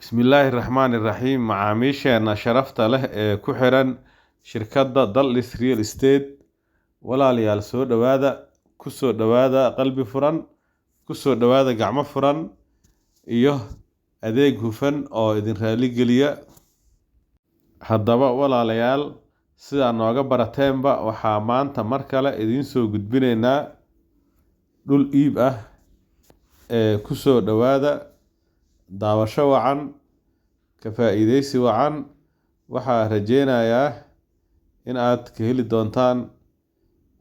Bismillaahi Raxmaani Raxiim. Macaamiisheena sharafta leh ee ku xiran shirkadda Daldhis Real Estate, walaalayaal, soo dhowaada, ku soo dhowaada qalbi furan, ku soo dhowaada gacmo furan iyo adeeg hufan oo idin raali geliya. Haddaba walaalayaal, sidaa nooga barateenba, waxaa maanta mar kale idiin soo gudbinaynaa dhul iib ah ee ku soo dhowaada, daawasho wacan, ka faa'iidaysi wacan. Waxaa rajeynayaa in aad ka heli doontaan,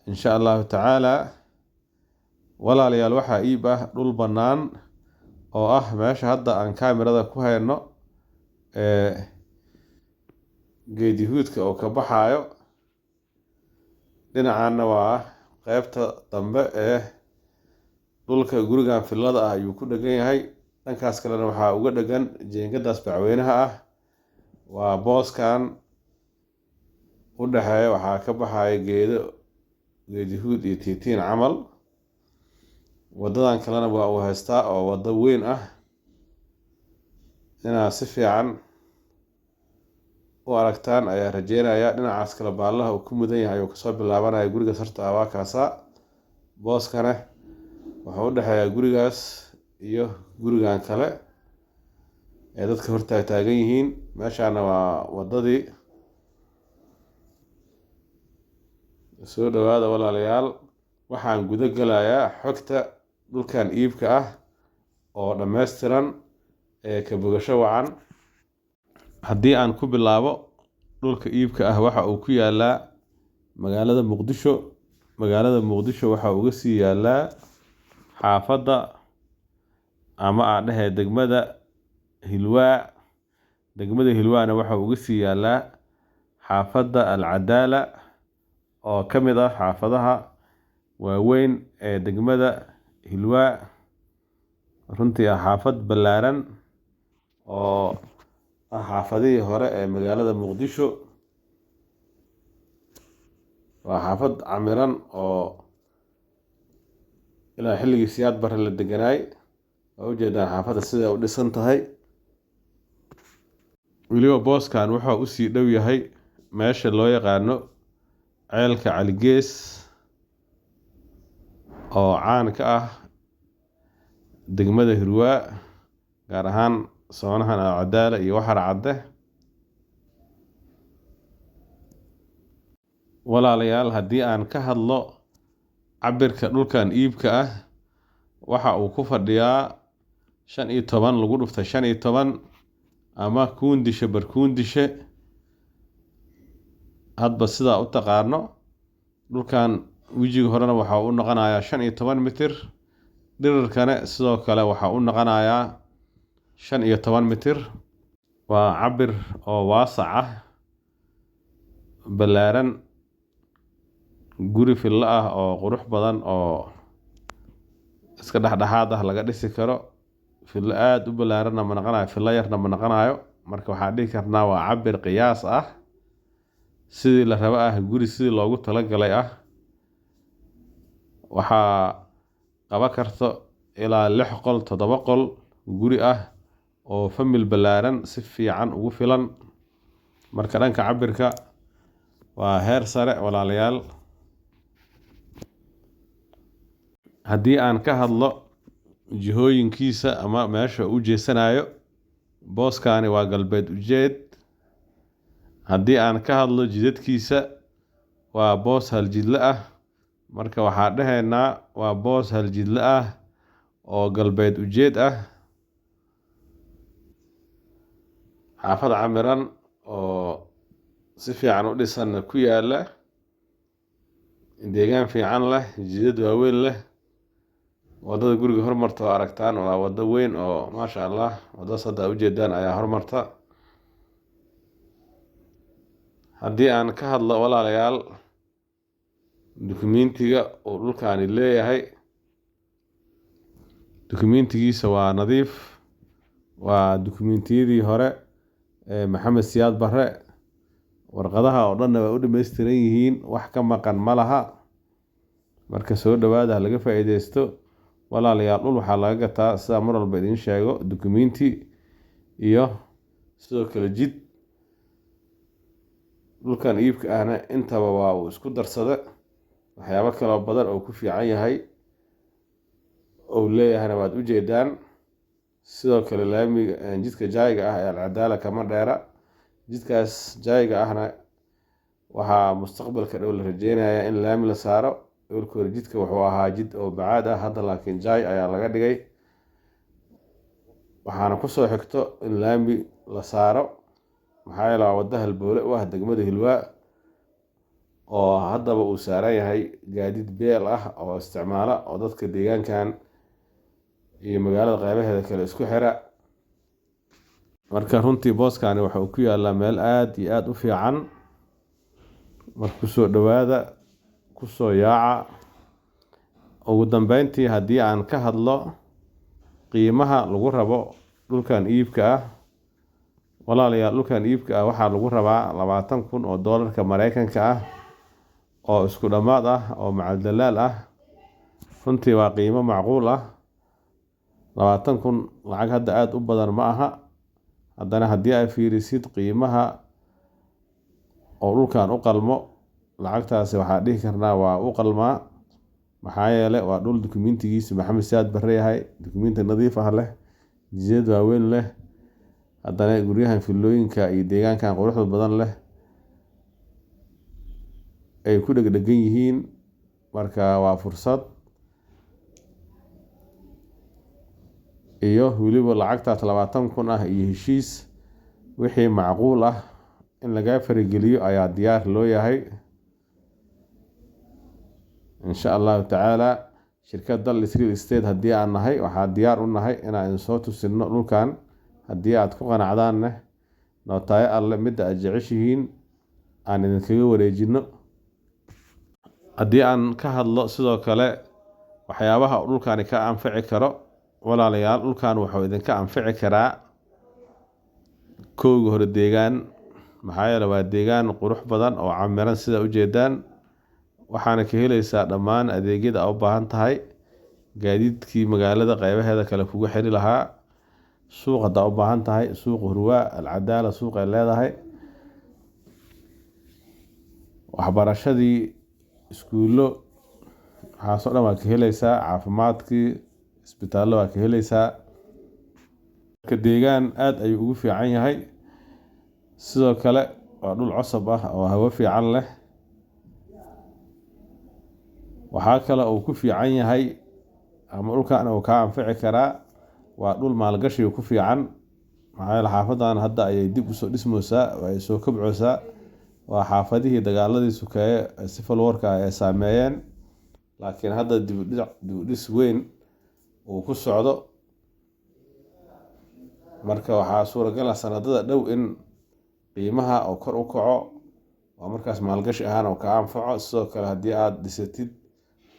insha Allahu tacaala. Walaalayaal, waxaa iib ah dhul bannaan oo ah meesha hadda aan kaamirada ku hayno ee geed yahuudka oo ka baxayo. Dhinacaana waa qeybta dambe ee dhulka, gurigan villada ah ayuu ku dhegan yahay. Dhankaas kalena waxaa uga dhegan jiingadaas bacweynaha ah. Waa booskan u dhexeeya, waxaa ka baxaya geedo geed yahuud iyo tiitiin camal. Wadadan kalena waa uu haystaa oo wado weyn ah. Inaad si fiican u aragtaan ayaa rajeynaya. Dhinacaas kale baallaha uu ku mudan yahay ayuu kasoo bilaabanaya guriga sarta ah, waa kaasaa. Booskane wuxuu u dhexeeyaa gurigaas iyo gurigan kale ee dadka hortaag taagan yihiin. Meeshaana waa wadadii. Soo dhowaada walaalayaal, waxaan guda gelayaa xogta dhulkan iibka ah oo dhammaystiran ee ka bogasho wacan. Haddii aan ku bilaabo, dhulka iibka ah waxa uu ku yaalaa magaalada Muqdisho. Magaalada Muqdisho waxa uga sii yaalaa xaafadda ama aan dhehe degmada Hilwaa. Degmada Hilwaana waxa uga sii yaalaa xaafadda Alcadaala oo ka mid ah xaafadaha waaweyn ee degmada Hilwaa. Runtii ah xaafad ballaaran oo ah xaafadihii hore ee magaalada Muqdisho. Waa xaafad camiran oo ilaa xilligii Siyaad Barre la deganaay. Waa ujeedaan xaafadda sida u dhisan tahay. Weliba booskan wuxuu usii dhow yahay meesha loo yaqaano Ceelka Caligees oo caan ka ah degmada Hirwaa, gaar ahaan soonahan Alcadaala iyo Waxar Cadde. Walaalayaal, haddii aan ka hadlo cabirka dhulkan iibka ah, waxa uu ku fadhiyaa 15 lagu dhuftay 15 ama kuundishe barkuundishe, hadba sidaa u taqaano. Dhulkan wejiga horena waxa uu noqonayaa 15 mitir, dhirirkana sidoo kale waxa uu noqonayaa 15 mitir. Waa cabir oo waasac ah, ballaaran, guri fillo ah oo qurux badan oo iska dhexdhexaad ah laga dhisi karo. Fillo aada u ballaaranna ma noqonayo, fillo yarna ma noqonayo. Marka waxaan dhihi karnaa waa cabir qiyaas ah, sidii la rabo ah, guri sidii loogu talagalay ah. Waxaa qaba karto ilaa lix qol, toddoba qol guri ah oo famil ballaaran si fiican ugu filan. Marka dhanka cabirka waa heer sare walaalayaal. Haddii aan ka hadlo jihooyinkiisa ama meesha u jeesanayo, booskani waa galbeed ujeed. Haddii aan ka hadlo jidadkiisa, waa boos haljidle ah. Marka waxaa dhehaynaa waa boos haljidle ah oo galbeed ujeed ah. Xaafad camiran oo si fiican u dhisan ku yaala, deegaan fiican leh, jidad waaweyn leh. Wadada guriga hormarta oo aragtaan waa wado weyn oo maasha Allah. Wadadaas hadda ujeedaan ayaa hormarta. Haddii aan ka hadlo walaalayaal dukumentiga uu dhulkani leeyahay, dukumentigiisa waa nadiif, waa dukumentiyadii hore ee Maxamed Siyaad Barre. Warqadaha oo dhanna way u dhammaystiran yihiin, wax ka maqan ma laha. Marka soo dhowaada, ha laga faa'iidaysto walaalayaal. Dhul waxaa laga gataa, sidaa mar walba idiin sheego, dukumenti. iyo sidoo kale jid. Dhulkan iibka ahna intaba waa uu isku darsada. Waxyaabo kaloo badan oo ku fiican yahay ou leeyahayna waad ujeedaan. Sidoo kale laamiga, jidka jaayga ah ee Alcadaala kama dheera. Jidkaas jaayga ahna waxaa mustaqbalka dhow la rajeynayaa in laami la saaro. Awalka hore jidka wuxuu ahaa jid oo bacaad ah, hadda laakiin jaay ayaa laga dhigay, waxaana kusoo xigto in laami la saaro. Maxaa yeele waa waddo halbowle u ah degmada Hilwaa, oo haddaba uu saaran yahay gaadiid beel ah oo isticmaala, oo dadka deegaankan iyo magaalada qeybaheeda kale isku xira. Marka runtii booskani waxa uu ku yaalaa meel aada iyo aada u fiican. Marka kusoo dhawaada, kusoo yaaca. Ugu dambeyntii, haddii aan ka hadlo qiimaha lagu rabo dhulkan iibka ah, walaalayaal, dhulkan iibka ah waxaa lagu rabaa 20,000 oo doolarka Mareykanka ah, oo isku dhammaad ah oo macal dalaal ah. Runtii waa qiimo macquul ah. 20,000 lacag hadda aada u badan ma aha. Haddana haddii ay fiirisid qiimaha oo dhulkan u qalmo, lacagtaasi waxaa dhihi karnaa waa u qalmaa. Maxaa yeele waa dhul dukumentigiisa Maxamed Siyaad Barre yahay, dukumenti nadiif ah leh, jidad waaweyn leh, haddana guryahan filooyinka iyo deegaankan quruxda badan leh ay ku dhegdhegan yihiin. Marka waa fursad, iyo weliba lacagtaas 20,000 ah iyo heshiis wixii macquul ah in laga farigeliyo ayaa diyaar loo yahay, insha Allahu tacaala. Shirkad Dallis Real Estate haddii aan nahay, waxaa diyaar u nahay inaan idin soo tusino dhulkan. Haddii aad ku qanacdaanne, nootaayo alle midda aad jeceshihiin aan idinkaga wareejino. Haddii aan ka hadlo sidoo kale waxyaabaha dhulkani ka anfici karo, walaalayaal, dhulkan wuxuu idinka anfici karaa kowga hore deegaan. Maxaa yeele waa deegaan qurux badan oo camiran sida ujeedaan, waxaana ka heleysaa dhammaan adeegyada aa u baahan tahay: gaadiidkii magaalada qeybaheeda kale kugu xiri lahaa, suuq haddaa u baahan tahay, suuq Hurwaa Alcadaala suuq ay leedahay, waxbarashadii, iskuullo, waxaasoo dhan waa ka heleysaa, caafimaadkii, isbitaallo waa ka heleysaa. Marka deegaan aada ayuu ugu fiican yahay. Sidoo kale waa dhul cosab ah oo hawo fiican leh. Waxaa kale uu ku fiican yahay ama dhulkan uu kaa anfici karaa, waa dhul maalgashiga ku fiican. Maxaa yeele xaafadan hadda ayay dib usoo dhismeysaa oo ay soo kobceysaa. Waa xaafadihii dagaaladii sukeeye ee civil warka ah ay saameeyeen, laakiin hadda dib u dhis weyn uu ku socdo. Marka waxaa suuragal ah sanadada dhow in qiimaha oo kor u kaco, oo markaas maalgashi ahaan oo kaa anfaco. Sidoo kale haddii aada dhisatid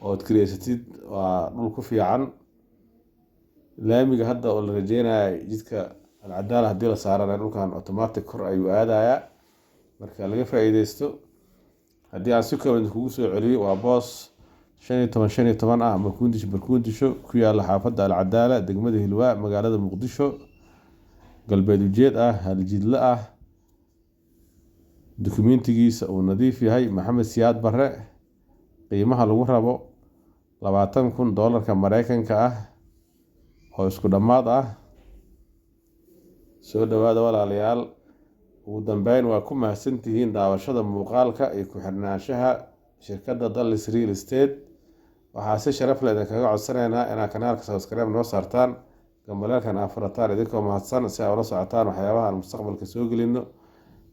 ood kireysatid, waa dhul ku fiican. Laamiga hadda oo la rajeynayo jidka Alcadaala haddii la saarana, dhulkan automatic kor ayuu aadayaa. Marka laga faa'iideysto. Haddii aan si kooban kugu soo celiyo, waa boos 15 15 ah ama kuundisho barkuundisho, ku yaala xaafadda Alcadaala, degmada Hilwaa, magaalada Muqdisho, galbeed ujeed ah, haljidle ah, dukumentigiisa uu nadiif yahay, Maxamed Siyaad Barre, qiimaha lagu rabo 20,000 doolarka Mareykanka ah oo isku dhammaad ah. Soo dhawaada walaalayaal. Ugu dambeyn, waa ku mahadsantihiin daawashada muuqaalka iyo ku xirnaanshaha shirkadda Dallis Real Estate. Waxaa si sharaf leh idinkaga codsanaynaa inaad kanaalka subscribe noo saartaan, gambaleelkan aad furataan, idinkoo mahadsan, si aad ula socotaan waxyaabaha aan mustaqbalka soo gelino,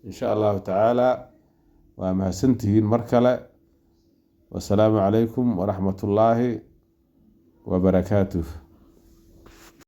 insha Allahu tacaala. Waa mahadsantihiin mar kale. Wasalaamu calaykum waraxmatullaahi wabarakaatuh.